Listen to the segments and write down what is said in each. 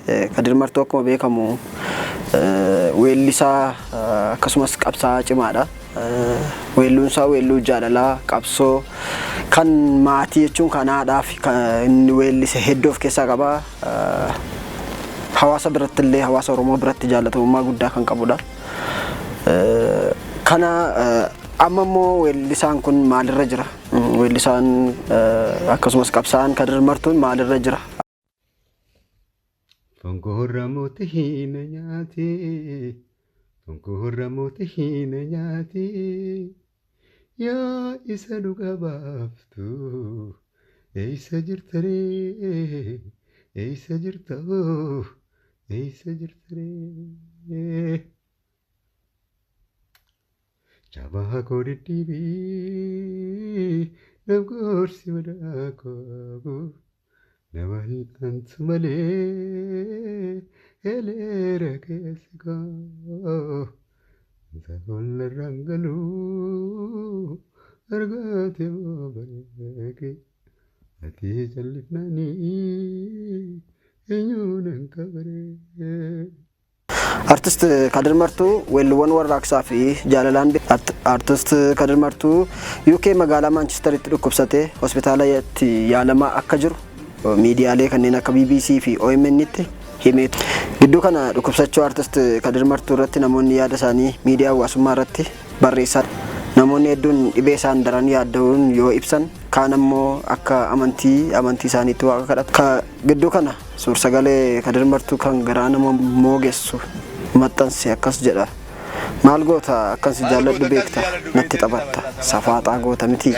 Kadir Martuu akkuma beekamu weellisaa akkasumas qabsaa'aa cimaadha. Weelluun isaa weelluu jaalalaa, qabsoo, kan maatii jechuun kan haadhaa fi kan inni weellise hedduu of keessaa qaba. Hawaasa biratti illee hawaasa Oromoo biratti jaallatamummaa guddaa kan qabudha. Kana amma immoo weellisaan kun maalirra jira? Weellisaan akkasumas qabsaa'aan Kadir Martuun maalirra jira? Fonkoorra mootii na nyaate, fonkoorra mootii na nyaate, yaa isa dhuga baaftu, eessa jirta ree, eessa jirta hoo, eessa jirta ree. Jabaa koo diddiibii, na gorsi madaa koo. Na wal'aantu malee eleera keessa koo. Safoon galuu argaate bareege. Ati callifnaanii eenyuun hin kabaree. Artist Kadir Martuu weelluuwwan warraaqsaa fi jaalalaan Artist Kadir Martuu UK magaalaa Maanchesteritti dhukkubsatee hospitaalatti yaalamaa akka jiru miidiyaalee kanneen akka BBC fi OMN'tti himee Gidduu kana dhukkubsachuu Artist Kadir Martuu irratti namoonni yaada isaanii miidiyaa hawaasummaa irratti barreessaa Namoonni hedduun dhibee isaan daran yaadda'uun yoo ibsan kaan ammoo akka amantii amantii isaaniitti waaqa kadhatu. Ka gidduu kana suursagalee Kadir Martuu kan garaa nama moogessu maxxanse akkas jedha. Maal goota akkan si jaalladhu beekta natti taphatta safaaxaa goota miti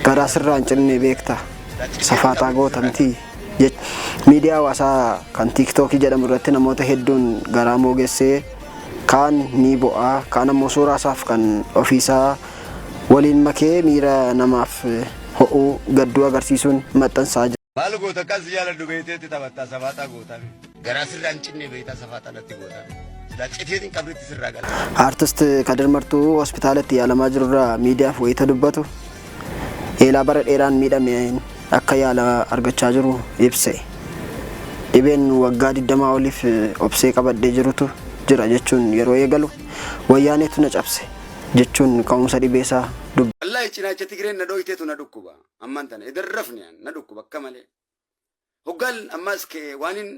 garaa sirraa hin cinne beekta safaaxaa goota miti miidiyaa hawaasaa kan tiiktookii jedhamu irratti namoota hedduun garaa moogessee kaan ni bo'a kaan ammoo suuraa isaaf kan ofiisaa waliin makee miira namaaf ho'uu gadduu agarsiisuun maxxansaa jira. Maal goota akkan si jaaladhu beekteetti taphattaa safaaxaa gootaa miti. Garaa sirraa hin cinne beektaa safaaxaa natti gootaa miti. Silaa citeetiin qabritti sirraa gala. Artist Kadir Martuu hospitaalatti yaalamaa jirurraa miidiyaaf wayita dubbatu eelaa bara dheeraan miidhameen akka yaala argachaa jiru ibse. Dhibeen waggaa 20 oliif obsee qabadhee jirutu jira jechuun yeroo eegalu wayyaaneetu na cabse jechuun ka'umsa dhibeesaa dubbate. Wallaahi cinaacha Tigreen na dhooyteetu na dhukkuba. Ammaan tana edan rafne an na dhukkuba akka malee. Hoggaan ammaas ka'e waanin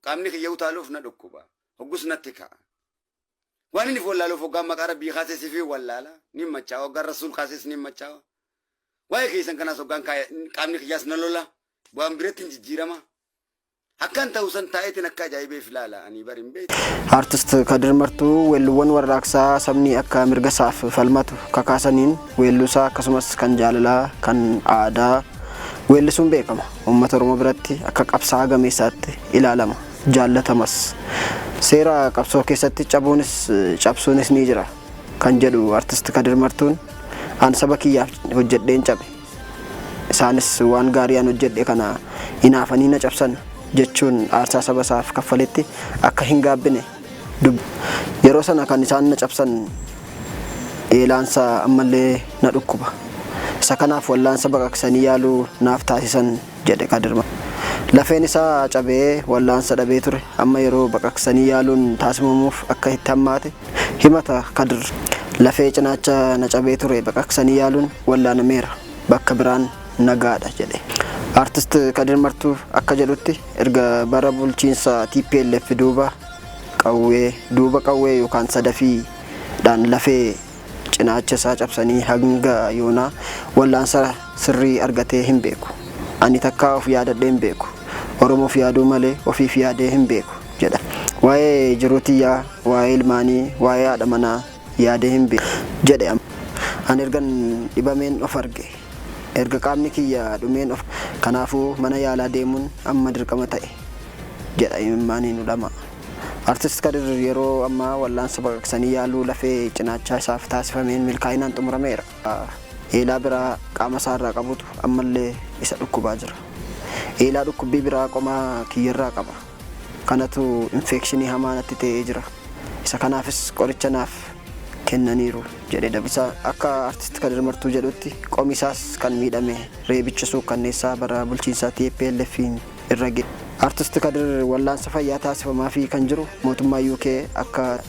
qaamni kiyya utaaluuf na dhukkuba. Hoggus natti ka'a. Waan inni wallaaluuf hoggaan maqaa rabbii kaasee sifi wallaala. Ni machaawa. Hoggaan rasuul kaasees ni machaawa. Waa'ee keessan kanaas hoggaan qaamni kiyyaas na lola. Waan biratti hin jijjiirama. Akkan ta'u san taa'eetiin akka ajaa'ibeef ilaala. Ani bari hin beektu. Artist Kadir Martuu weelluuwwan warraaqsaa sabni akka mirga isaaf falmatu kakaasaniin weelluusaa akkasumas kan jaalalaa kan aadaa weellisuun beekama. Uummata Oromoo biratti akka qabsaa'aa gameessaatti ilaalama. Jaallatamas. Seera qabsoo keessatti cabuunis cabsuunis ni jira kan jedhu Artist Kadir Martuun an saba kiyyaaf hojjedheen cabe. Isaanis waan gaarii an hojjedhe kana hinaafanii na cabsan jechuun aarsaa saba isaaf kaffaletti akka hin gaabbine dub Yeroo sana kan isaan na cabsan eelaansa ammallee na dhukkuba. Isa kanaaf wallaansa baqaqsanii yaaluu naaf taasisan jedhe Kadir. Lafeen isaa cabee wallaansa dhabee ture amma yeroo baqaqsanii yaaluun taasifamuuf akka itti hammaate himata Kadir. Lafee cinaacha na cabee ture baqaqsanii yaaluun wallaanameera. Bakka biraan nagaadha jedhe. Artist Kadir Martuu akka jedhutti erga bara bulchiinsa tplf duuba qawwee duuba qawwee yookaan sadafii dhaan lafee cinaacha isaa cabsanii hanga yoonaa wallaansa sirrii argatee hin beeku. Ani takkaa of yaadadhee hin beeku. Oromoof yaaduu malee ofiif yaadee hin beeku jedha. Waa'ee jiruu tiyyaa, waa'ee ilmaanii, waa'ee haadha manaa yaadee hin beeku jedhe. Ani ergan dhibameen of arge. Erga qaamni kiyya dhumeen of kanaafuu mana yaalaa deemuun amma dirqama ta'e jedha imimmaaniin hudhamaa. Artist Kadir yeroo ammaa wal'aansa baqaqsanii yaaluu lafee cinaachaa isaaf taasifameen milkaa'inaan xumurameera. Eelaa biraa qaama isaarraa qabutu ammallee isa dhukkubaa jira. Eelaa dhukkubbii biraa qoma kiyyarraa qaba. Kanatu infeekshinii hamaa natti ta'ee jira. Isa kanaafis qoricha naaf kennaniiru jedhe dabala. Akka Artist Kadir Martuu jedhutti qomi isaas kan miidhame reebicha suukkanneessaa bara bulchiinsa TPLF'n irra ga'e. Artist Kadir wallaansa fayyaa taasifamaafii kan jiru mootummaa UK akka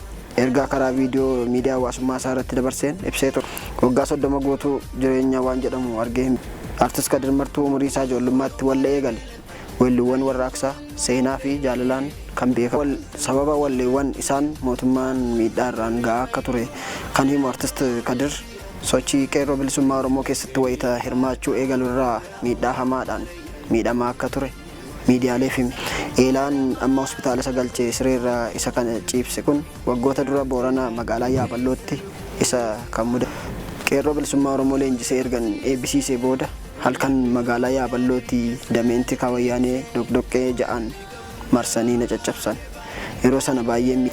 ergaa karaa viidiyoo miidiyaa hawaasummaa isaa irratti dabarseen ibsee ture. Waggaa 30 guutuu jireenya waan jedhamu argee hin Artist Kadir Martuu umurii isaa ijoollummaatti wallee eegale. Weelluuwwan warraaqsaa, seenaa fi jaalalaan kan beekamu. Sababa walleewwan isaan mootummaan miidhaa irraan ga'aa akka ture kan himu Artist Kadir, sochii Qeerroo Bilisummaa Oromoo keessatti wayita hirmaachuu eegalu irraa miidhaa hamaadhaan miidhamaa akka ture miidiyaaleef hime. Eelaan amma hospitaala isa galchee sireerra isa kan ciibse kun waggoota dura Boorana magaalaa Yaaballootti isa kan mudate. Qeerroo Bilisummaa Oromoo leenjisee ergan eebbisiisee booda halkan magaalaa Yaaballootii dameen tika Wayyaanee doqdoqqee ja'aan marsanii na caccabsan. Yeroo sana baay'een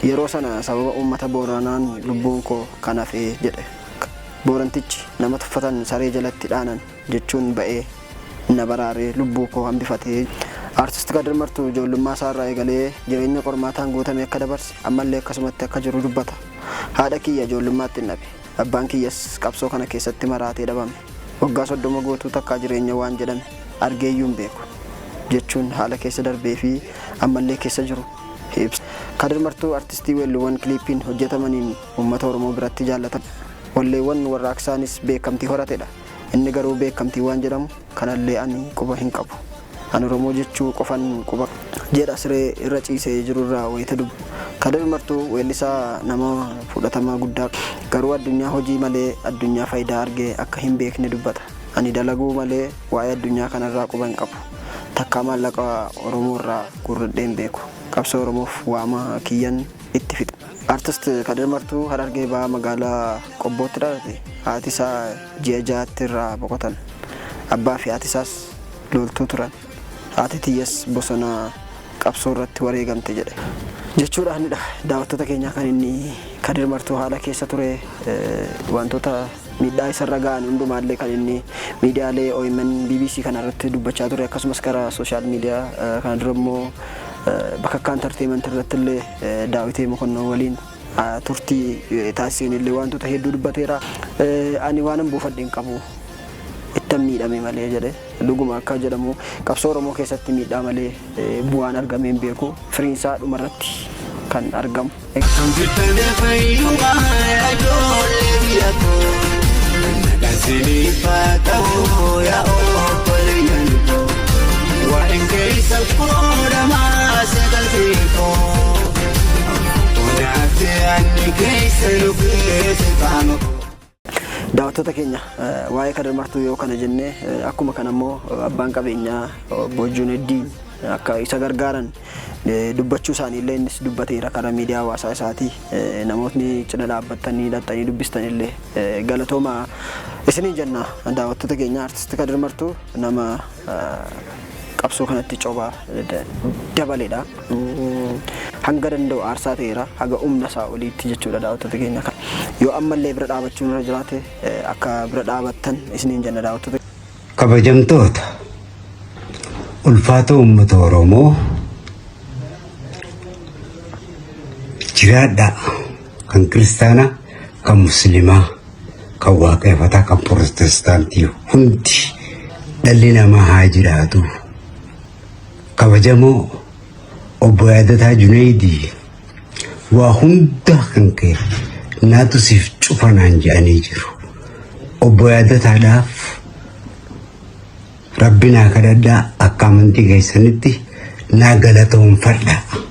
Yeroo sana sababa uummata Booranaan lubbuun koo kan hafe jedhe. Boorantichi nama tuffatan saree jalatti dhaanan jechuun ba'ee na baraaree lubbuu koo hambifate. Artist Kadir Martuu ijoollummaa isaarraa eegalee jireenya qormaataan guutame akka dabarse ammallee akkasumatti akka jiru dubbata. Haadha kiyya ijoollummaattin dhabe. Abbaan kiyyas qabsoo kana keessatti maraatee dhabame. Waggaa 30 guutuu takkaa jireenya waan jedhame argeeyyuu hin beeku, jechuun haala keessa darbee fi ammallee keessa jiru ibsa. Kadir Martuu artistii weelluuwwan kiliippiin hojjetamaniin uummata Oromoo biratti jaallatama. Walleewwan warraaqsaanis beekamtii horatedha. Inni garuu beekamtii waan jedhamu kanallee ani quba hin qabu. Ani Oromoo jechuu qofan quba jedha siree irra ciisee jirurraa wayita dubbatu. Kadir Martuu weellisaa nama fudhatama guddaa garuu addunyaa hojii malee addunyaa fayidaa argee akka hin beekne dubbata. Ani dalaguu malee waa'ee addunyaa kanarraa quba hin qabu. Takkaa maallaqa Oromoorraa guurradhee hin beeku. Qabsoo Oromoof waama kiyyan itti fixa. Artist Kadir Martuu Harargee Bahaa magaalaa Qobbootti dhalate. Haati isaa ji'a ja'atti irraa boqotan. Abbaa fi haati isaas loltuu turan. Haati tiyyas bosona qabsoo irratti wareegamte jedhe. Jechuudhaanidha daawwattoota keenyaa kan inni Kadir Martuu haala keessa ture wantoota miidhaa isarra ga'an hundumaallee kan inni miidiyaalee OMN BBC kana irratti dubbachaa ture akkasumas karaa sooshaal miidiyaa kana dura immoo Bakakkaa Entertainment irratti illee Daawitee Mokonnon waliin turtii taasiseen illee wantoota hedduu dubbateera. Ani waanan buufadhe hin qabu. Ittan miidhame malee jedhe. Dhuguma akka jedhamu qabsoo Oromoo keessatti miidhaa malee bu'aan argamee hin beeku. Firiin isaa dhumarratti kan argamu. Akkam jirtan fayyumaa yaa ijoollee biyya koo. Nagaan siniif haa ta'u yaa obboleeyyan koo. Waa'een keessa qoodamaa sagaltee koo. Onaatti anni keessa nu keessa qaama koo. Daawwattoota keenya waa'ee Kadir Martuu yoo kana jenne akkuma kana immoo abbaan qabeenyaa obbo Juuneddiin akka isa gargaaran dubbachuu isaanii illee innis dubbateera karaa miidiyaa hawaasaa isaatii namootni cina dhaabbattanii dhaqxanii dubbistan illee galatooma isiniin jenna daawwattoota keenya artisti Kadir Martuu nama qabsoo kanatti coba dabaledha. Hanga danda'u aarsaa ta'eera haga humna isaa oliitti jechuudha daawwattoota keenya. Yoo ammallee bira dhaabachuun irra jiraate akka bira dhaabattan isiniin jenna daawwattoota. Kabajamtoota ulfaatoo uummata Oromoo jiraadhaa kan kiristaanaa kan musliimaa kan waaqeffataa kan pirootestaantii hundi dhalli namaa haa jiraatu. Kabajamoo obbo Yaadataa Junaydii waa hunda kan kee naatu siif cufa naan jedhanii jiru. Obbo Yaadataadhaaf rabbi naa kadhadhaa akka amantii keessanitti naa galatoonfadhaa.